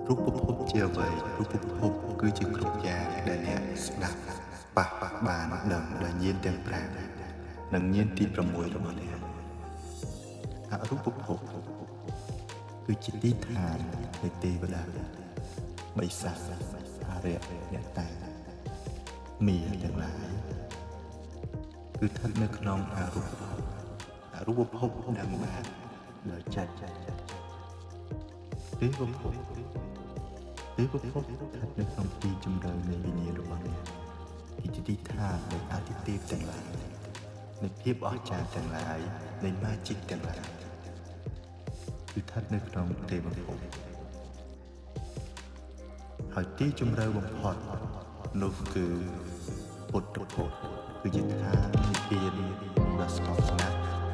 រូបភពជាអ្វីរូបភពគឺជាគ្រប់យ៉ាងដែលអ្នកស្ដាប់ប៉ះបានដឹងដោយញាណទាំង5និងញាណទី6របស់អ្នកអរូបភពគឺជាទីឋាននៃទេវតាបិសាចអរិយអ្នកតាមាទាំងឡាយគឺស្ថិតនៅក្នុងអរូបភពអរូបភពដឹងបានដោយចិត្តទេវភពទេវភពស្ថិតនៅក្នុងទីជម្រៅនៃវិញ្ញាណរបស់អ្នកគឺជាទីឋាននៃអាទិទេពទាំងឡាយនៃភាពអស្ចារ្យទាំងឡាយនៃ magic ទាំងឡាយគឺស្ថិតនៅក្នុងទេវភពហើយទីជម្រៅបំផុតនោះគឺពុទ្ធភពគឺជាឋាននិព្វានដ៏ស្ងប់ស្ងាត់។